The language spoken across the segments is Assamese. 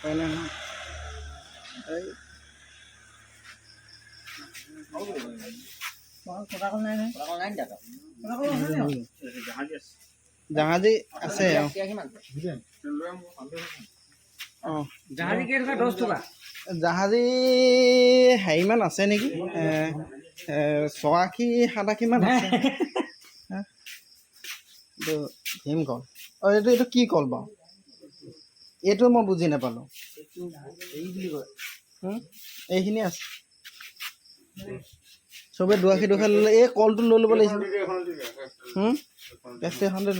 হয় নে নহয়? এই জাহাজী আছে। অঁ, জাহাজী কেই টকা? 10 টকা। জাহাজী হেৰিমান আছে নেকি, 6 আশী 7 আশীমান আছে। হা? এইটো ভীমকল। অঁ, এইটো কি কল বাৰু? এইটো মই বুজি নাপালোঁ। এই বুলি কয়। এইখিনি আছে। চবে 2 আশী 2 আশী ল'লে। এই কলটো লৈ ল'ব লাগিছিল। পেটটো এখন লৈ।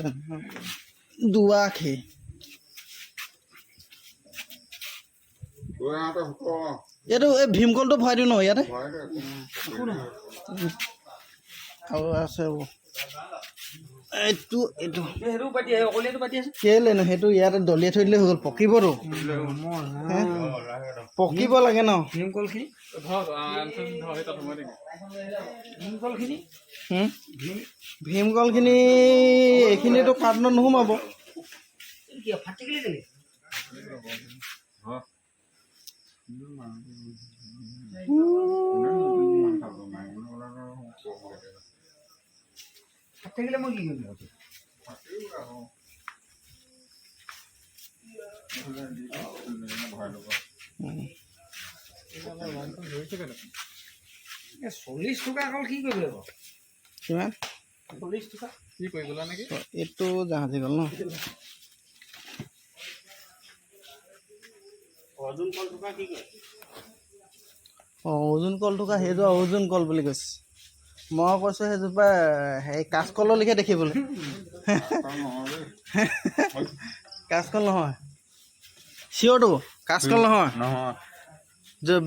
2 আশী। এইটো এই ভীমকলটো ভৰাই দিওঁ ন ইয়াতে। আৰু আছে এইটো এইটো। সেইটো পাতি আছে, অকলেটো পাতি আছে। কেলেনো সেইটো ইয়াতে দলিয়াই থৈ দিলে হৈ গ'ল। পকিবতো হে? পকিব লাগে ন। ভীমকলখিনি, ভীমকলখিনি। ভীমকলখিনি এইখিনিতো কাৰ্টুনত নোসোমাব। কি ফাটি গ'লে কেলে? ফাটি থাকিলে মই কি কৰিম? 40 টকা কল কি কৰিব লাগিব? কিমান? 40 টকা। এইটো জাহাজী কল ন? অৰ্জুন কল থকা কি কয়? অঁ, অৰ্জুন কল থকা। সেইযোৱা অৰ্জুন কল বুলি কৈছে। মই কৈছোঁ সেইজোপা হেৰি কাচকলৰ লেখীয়া দেখিবলৈ। কাচকল নহয়, চিয়ৰটো কাচকল নহয়। নহয়।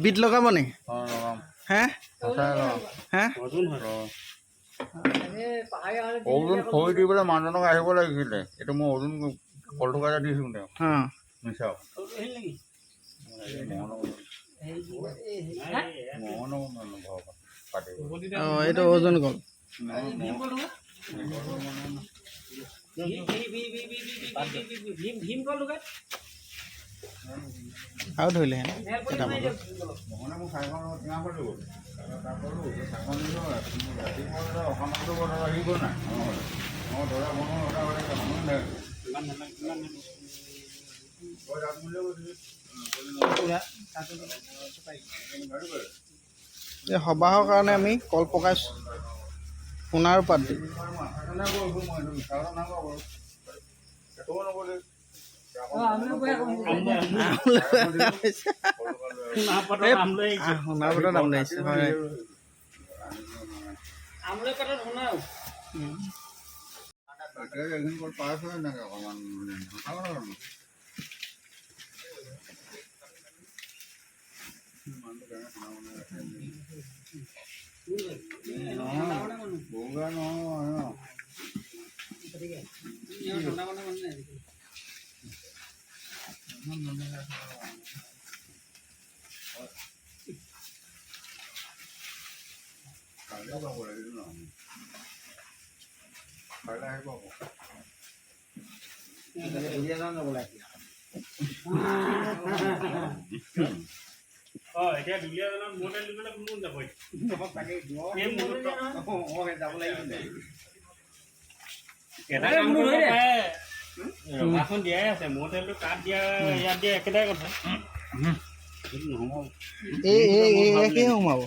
বিট লগাব নি? অঁ, লগাম। হে? সঁচাই লগাম। হে? অৰ্জুন হয়। অৰ্জুন খৰি দি পেলাই মানুহজনক আহিব লাগিছিলে। এইটো মই অৰ্জুন কল থকা এটা দিছোঁ তেওঁক। অঁ। মিছা। নেকি? মোহনক ঘৰৰ পৰা পাতিব। অঁ, এইটো অৰ্জুন কল। ভীমকল থকা, ভীমকল থকা। আৰু ধৰিলে কেইটামান। মোহনে মোক চাৰিখন টেঙা কৰি গ'ল। তাক ক'লোঁ, চাৰিখন নিলোঁ। ৰাতিপুৱা অহা মাহটো আহিব নাই আমাৰ ঘৰলৈ? মই দৰা বনোৱা কথা ক'লে মানুহ নাই। তই যাম বুলিয়ে কৈছিলি। এই সবাহৰ কাৰণে আমি কল পকাইছোঁ সোণাৰ পাত দি। সোণাৰ পাতত আম লাগিছে হয়। আমলৈ পাতত শুনাও। কাইলৈ আহিব আকৌ। অঁ, এতিয়া দুলীয়াজানত মোৰ তেল দিবলৈ কোন কোন যাব এই মুহূৰ্তত? এটা কাম কৰিব পাৰে, ৰভাখন দিয়াই আছে, মোৰ তেলটো তাত দিয়া ইয়াত দিয়া একেটাই কথা। সেইটো নহ'ব। এই এই এই একেই সোমাব,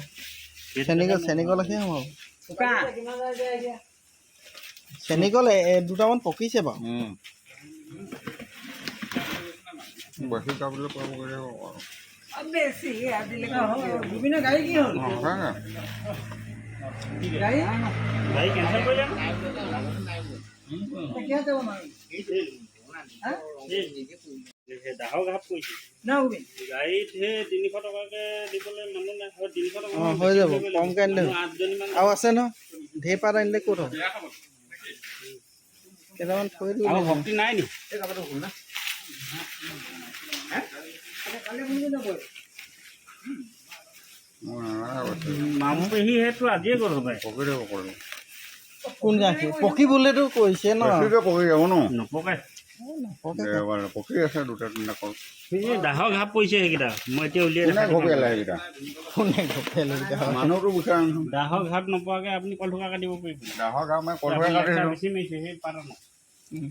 চেনিকল চেনিকল একেই সোমাব। চেনিকল দুটামান পকিছে বাৰু। বেছি যাবলৈ পাব গ'লে। গোবিনৰ গাড়ী কি হ'ল? গাড়ী। গাড়ী কেঞ্চেল কৰিলে ন? কিহত যাব মানুহ? সেই ডাহৰ ঘাট কৰিছে। না গোবিন। গাড়ীত সেই 300 টকাকৈ দিবলৈ মানুহ নাই আৰু 300 টকা। অঁ, হৈ যাব, কমকৈ আনিলে হ'ল। আঠজনীমান। আৰু আছে ন, ঢেৰ পাত আনিলে ক'ত হ'ব? কেইটামান থৈ দিওঁ। আৰু শক্তি নাই নি? কালি কোন কোন যাব? মামু পেহী সেইটো আজিয়ে গ'ল হ'বাই। পকি দিব ক'লো। কোন গাখীৰ পকিবলেতো কৈছে ন? বেছিকে পকি যাব ন। নপকে। নপকে। দেওবাৰে পকি আছে দুটা তিনিটা কল। এই ডাহৰ ঘাপ পৰিছে সেইকেইটা, মই এতিয়া উলিয়াই কোনে দেখাই দিম। ঘপিয়ালে সেইকেইটা? কোনে ঘপিয়ালে এইকেইটা? মানুহটো বিচাৰা নহয়। ডাহৰ ঘাপ নপোৱাকে আপুনি কল থোকা কাটিব পাৰিব? ডাহৰ ঘাপ মই কল আপুনি কাটিছিলোঁ। বেছি মাৰিছে সেই পাত। উম।